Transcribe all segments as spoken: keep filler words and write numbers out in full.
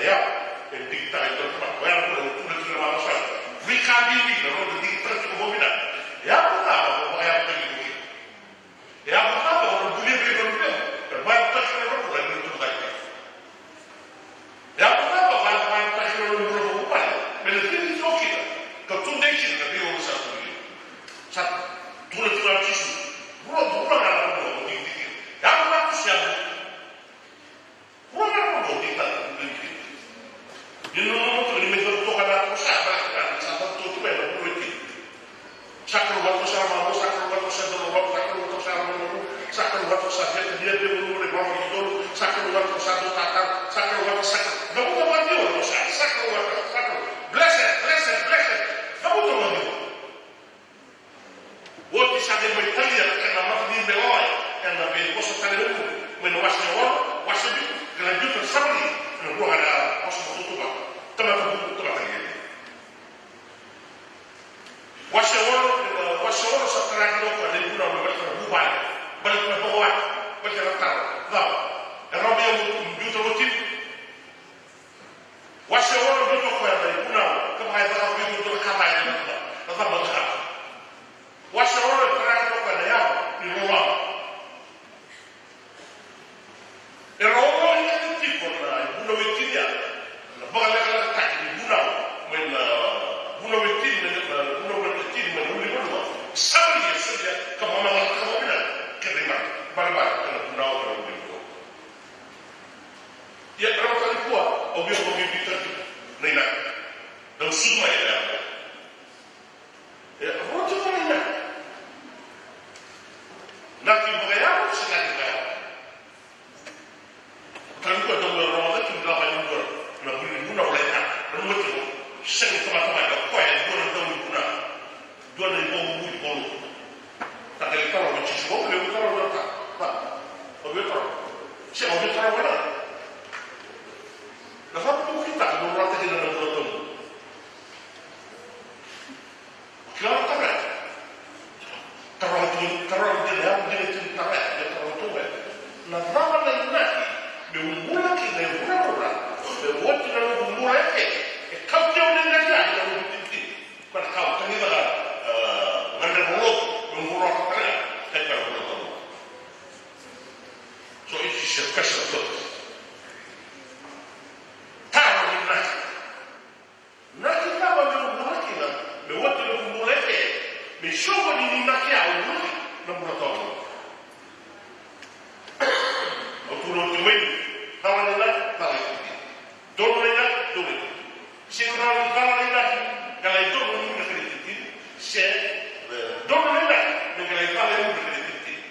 Ia, e digitaka e dua na tamata, o ya na vuna au tukuna tiko na macawa sa oti. Veika bibi na noda digitaka tiko vakavinaka. E yaco cava o vakayacora tiko kina? E yaco cava o na bulia vei ira na luvequ me vakayacora na nodra bula ni tubu cake? E yaco cava o vakayacora na nodra bula vakavuvale me na cici tiko kina ka tudei kina na veigauna sa tu kina? Sa tukuna tiko o Jisu, rua, rua ga na vanua o digidigi kina. E yaco cava se yaco? Rua ga na vanua o digitaka na digidigi. Ni nanuma tiko ni mai cavutoka na toka sa, na, na, sa cavutoka tu mai na vanua e tini. Sa karua vata toka sara na macawa, sa karua vata toka sara na macawa, sa karua vata toka sara na macawa, sa karua vata toka sa via, via, via, via, via, via, via, sa karua vata toka sa dua tata, sa karua vata sa ka. Cavuta vata tiko na toka sa, sa karua vata, sa karua. Blessed, blessed, blessed. Cavuta vata tiko. Oti sa qai mai talia na kena mata ni bela oya ena veivosa tale na Vuku mai na wase ono, wase vitu, ka na biuta na Samaria, ena rua ga na wase vakatutuva. Tamata vuku, tamata lialia. Wase ono, ena wase ono sa tara kina o koya na ivunau me baleta na vuvale, baleta na vakawati, baleta na taro. Cava? E rawa vei au meu biuta na watiqu? Wase ono, biuta o koya na ivunau, kevaka e cakava vei iko e dua na ka ca, e na cava? Na cava o cakava? Wase ono e tara kina o koya na yavu ni loloma. Era ogaoga tiko na ivunau e tini ya, na vakalekalekataki ni vunau mai na vunau e tini, na vunau e tini mai na ulunivanua. Samaria, solia ka vakamamalataka vakavinaka kei na ibalebale kei na vunau mai na ulunivanua. Ia, e rawa tale nikua, au via vakabibitaka tiko na inaki. Dau sucu mai e levu. E rawa tiko na inaki. Inaki vakayalo se inaki vakayalo. Tale nikua dau mai rogoca tiko na lako ni dua na vuli ni vunau lai ka. Nanuma tiko, sega ni tamata mai, o koya e dua na dau ni vunau. Dua na ivakavuvuli vakalotu. Ka qai taroga o Jisu, "Au levu taroga na ka." Va, au via taroga. Sega, au via taroga na. Na cava ko kitaka mo rawata kina na bula tawamudu? Kila na taro ya. Taroga tu, taroga tu, na yavu dina tu na taro ya, na taro tu ya. Na cava na inaki meu bula kina e vuravura, me oti na noqu bula eke, e kauti au na inaki ya ena noqu itinitini. Koya na ka au tagica, e, gadreva na lotu meu bula tale ga, e, ka bula tale ga. So it is a question of thought. Taro ni inaki. Inaki cava meu bula kina me oti noqu bula eke, me soqoni ni inaki au bula kina na bula tawamudu? Au tukuna oti mai, cala na inaki, cala na itinitini. Donu na inaki, donu na itinitini. Se cala na inaki, qai lai donu na itinitini. Se, e, donu na inaki, me qai lai cala na itinitini.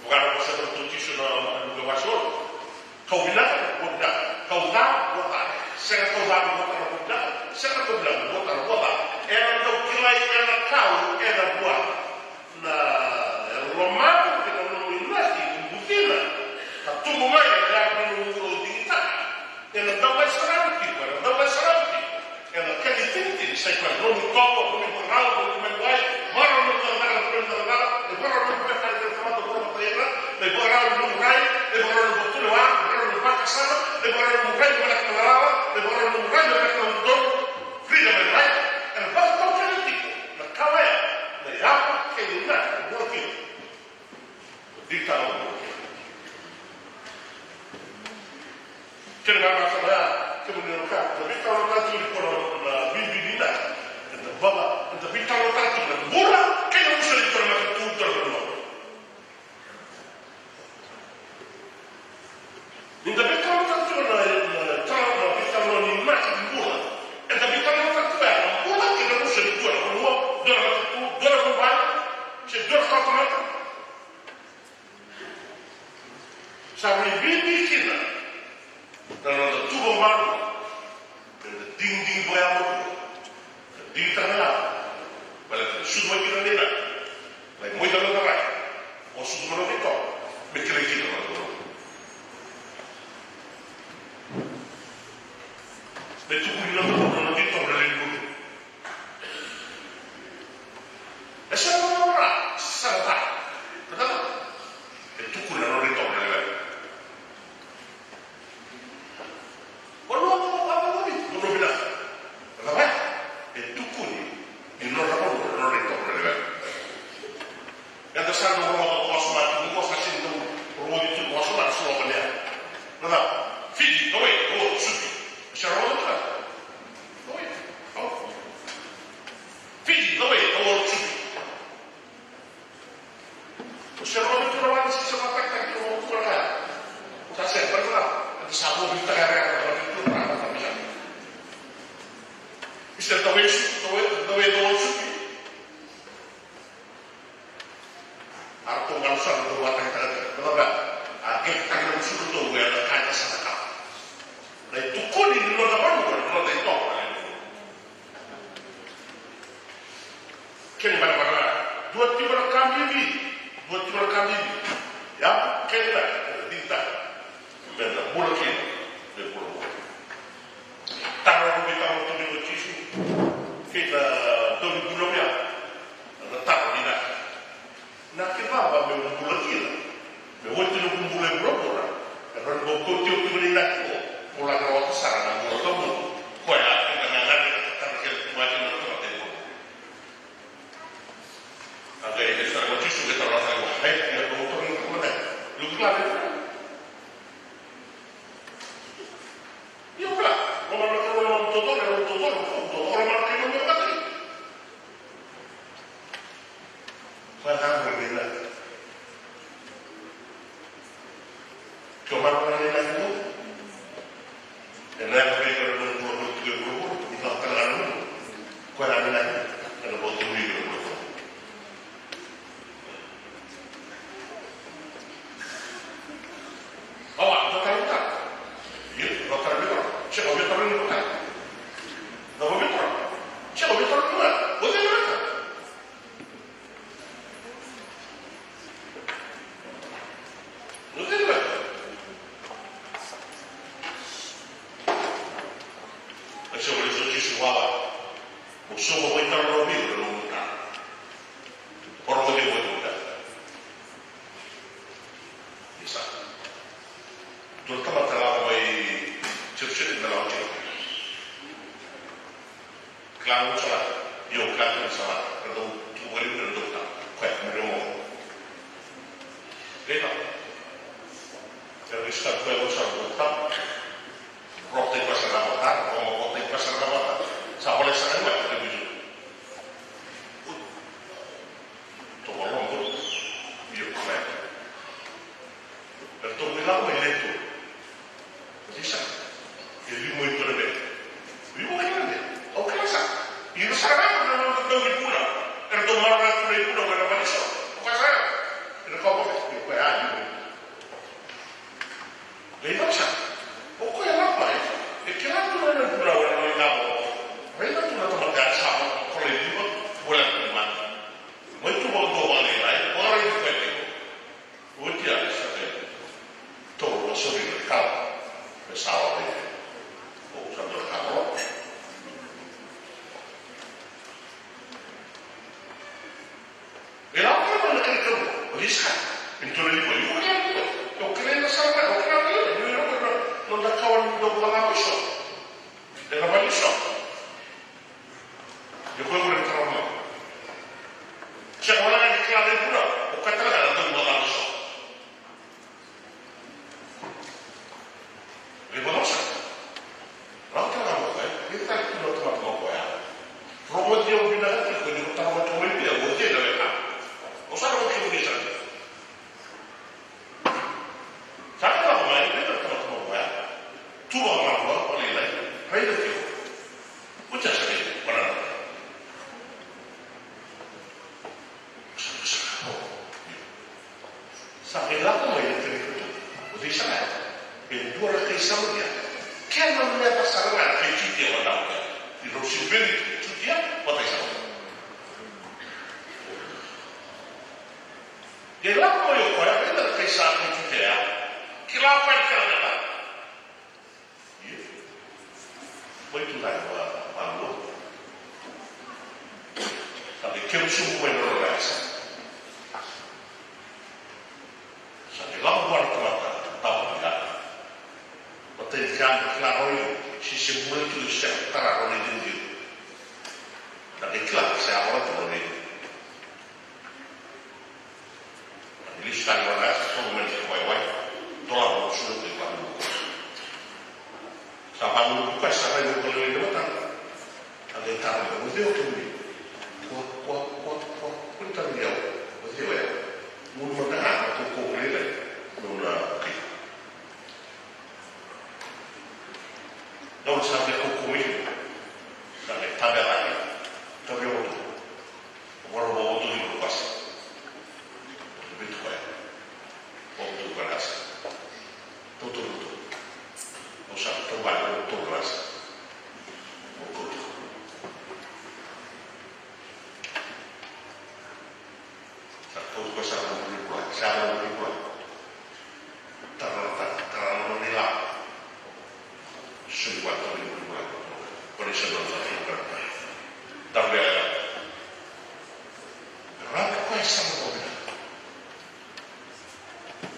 Vaka na vosa na Totisi na Luke wase ono. Kau vinaka, vua vinaka. Kau ca, vua ca. Sega kau ca, vua ca, vua vinaka. Sega kau vinaka, vua ca, vua ca. Ena dau kilai ena kau, ena vua. Na, e lomana kei na nomu inaki, bucina. Ka tubu mai, e a nomu bula digitaka. Ena dau mai saravi tiko, ena dau mai saravi tiko. Ena kena itinitini, sa i koya na nomu itovo, nomu ivakarau, nomu mai wai, vakarau nomu cakacaka, nomu cakacaka, e vakarau nomu veka, e tamata vura vata ira, e vakarau nomu rai, e vakarau nomu vatulewa, e vakarau nomu vakasama, e vakarau nomu rai me vanaka na galala, e vakarau nomu rai me vanaka na dodonu, freedom and right, ena vakataukena tiko na ka oya, na yavu kei na inaki, na bula kina. Digitaka na bula. Kena ibalebale sara ya, kemuni na wekaqu, da veitalanoataka tiko nikua na bibi ni inaki. Eda vaka, eda veitalanoataka tiko na bula kei na rusa ni dua na matanitu, dua na vanua. Ni da veitalanoataka tiko na, na, na veitalanoa ni inaki ni bula. Eda veitalanoataka tiko ya na bula kei na rusa ni dua na vanua, dua na matanitu, dua na vuvale, se dua na tamata. Sa mai bibi kina na noda tuva vakavanua, meda digidigi vakayalo tu, ka digitaka na yalo, baleta ni sucu mai kina na inaki, lai moita na noda rai, o sucu mai na noda itovo, me kilai kina na noda vanua. Me tukuni na noda vanua na noda itovo na lewe ni vanua. E sega na nodra sala ca. Na cava? E tukuna na nodra itovo na lewe. Se rogo tu na wale se sa matakitaki tu na wale tu na kaya. Ka se pa na ka sa mo tu ta kaya ka ta tu na ka sa. Ise ta wesu, ta we, ta we, ta wesu. Aratou galu sara na dau vakatakitaka tiko. Baleta a qeqetaki na gusuqu dou e na ka e sara ka. Na itukuni ni noda vanua, na noda itovo. Kena ibalebale dua tiko na ka bibi, dua tiko na ka bibi. Ia, kena ibalebale dina. Me da bula kina, me bula bula. Taro na veitalanoa tu o Jisu kei na daunibula oya. Na taro ni inaki. Na kevaka meu bula kina, me oti noqu bula e vuravura, e rawa ni vakaukauwataki au tiko na inaki qo, mo laki rawata sara na bula tawamudu. Koya e na gagadre ka tara kina tu mai na tamata e vuravura. A qai lesu tale o Jisu qai taro tale vua, e, ia, o taro ni bula, e, luku tale. Ia, bula, o mana taro na totolo, na totolo, o totolo mana kai na mera tale. Koya na bula ni na. Ke o marau na inaki qo, ena yaga vei koya na nomu bula, bula tiko e vuravura, ni vakatale ga na nomu. Koya na inaki, ena vakaturi iko na bula. Awa, vakatale, vakatale. Io, vakatale, vakatale. Sega, vakatale, vakatale. Vakatale, vakatale. Sega, vakatale, vakatale. Vakatale, vakatale. Isa. Dua na tamata lako mai Jerusalemi, na lako Jerusalemi. Kila na sala, io, kila na sala, na dau tu vakalevu na dau ta. Koya, mo dau mo. Kila. Kila na sala, koya na sala dau ta. Rokota i pasa na vata, rokota i pasa na vata. Sa vale sa na vata, kila na sala. Toka loma. Io, koya. Eratou mai lako mai letu. Isa. E liu mai tu na me. Io, au kila na me. Au kila sara. Ira sara ga na noda dau ni vuna. Eratou marau tu na ivuna mai na vale so. Au kila sara. Era kau vaka. Io, koya a liu mai. Raica sara. O koya lako mai. E kila tu na nona vuna, o na mai lako. Raica tu na tamata ya sa vakakolai liu. Voleka tu mai. Mai tu vakadua vakalailai. Vakaraici koya tiko. Oti ya e sa qai taura na sovi na kala me sa lako i. O sa dua na ka lako. E lako mai na kena kaua o Isaka. E dua na liga, io, io, io. Au kerea na sala mai, au kerea na liga, io, io, io, noda kawa ni dau vakacava i so. Ena vale i so. Io, koya gona e tara mai. Sega wale ga ni kila na ivuna, o koya tale ga na dau vakacava i so. Raica sara. Raica sara mo koya, raica sara tu na tamata mo koya. Rogoci au vinaka tiko ni ko tara mai tu mai vei au, o cei na weka. O sa rogoci au vinaka sara. Sa ka lako mai, raica na tamata mo koya. Tu vakamalua, vakalailai, raica tiko. O cei sa raica, vanana. Sa qai lako mai na tani koto. O cei sara ya? E dua na kai Samaria. Kena meca sara ga na kai Jutia vata oya. Ni rau se veri Jutia vata i Samaria. Qai lako mai o koya, raica na kai sa kai Jutia ya. Kila o koya na kena meca. Io. Mai tu ga na va, valua. Sa qai kemu sobu mai na nona yasa. Sa qai lako vua na tamata tawa ni yasa. Matai ni ka me kila rawa ni se bula tu, se tara rawa ni dina. Sa qai kila se a vaka tu rawa ni. Ni lesu tale vaka sa sogo mai na waiwai, dolava na sulu kei vakaluku. Sa vakaluku koya sa rai vakaluku na matana. A qai taro mai, o cei o kemuni? Kua, kua, kua, kua, kua ni taro ni yau. O cei o yau? Gunu mada, Tara na bula. Tara na, tara, tara na nona ilavo. Soli vata na bula. Koni sa nona ilavo. Tara na ilavo. Rata koya sa na bula.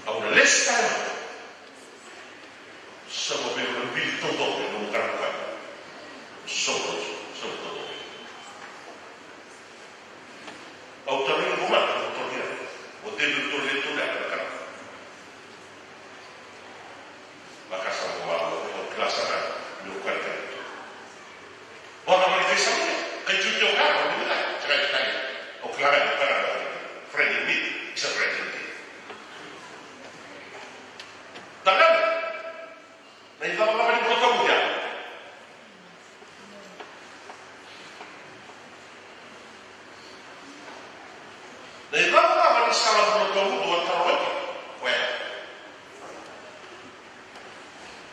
Au na lesu tale. Sa mo vei na bili taucoko e nomu karaka. Sa mo, sa mo taucoko. Au tarogi iko mada, au tarogi iko. O David Tolentino na karaka. Vakasama vua, o kila sara ni o kila. Vaka mai kai Samuel, kai Juti o kara, o kila, sa kai Juti. O kila ga ni o kara, Friday meat, it's a Friday meat. Tagane, na icavacava ni bula tamudu ya. Na icavacava ni sala bula tamudu a taroga koya.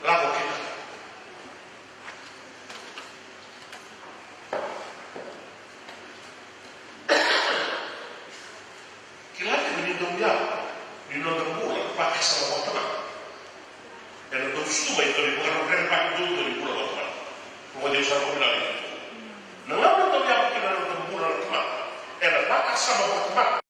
Lako kina. Kila tiko ni dau yaco ni noda bula vakasama vakatamata. Ena dau sucu mai tou ni vakarau rerevaki dodonu ni bula vakatamata. Ko dau sa vakarau vinaka. Na gauna dau yaco kina na noda bula na tamata, ena vakasama vakatamata.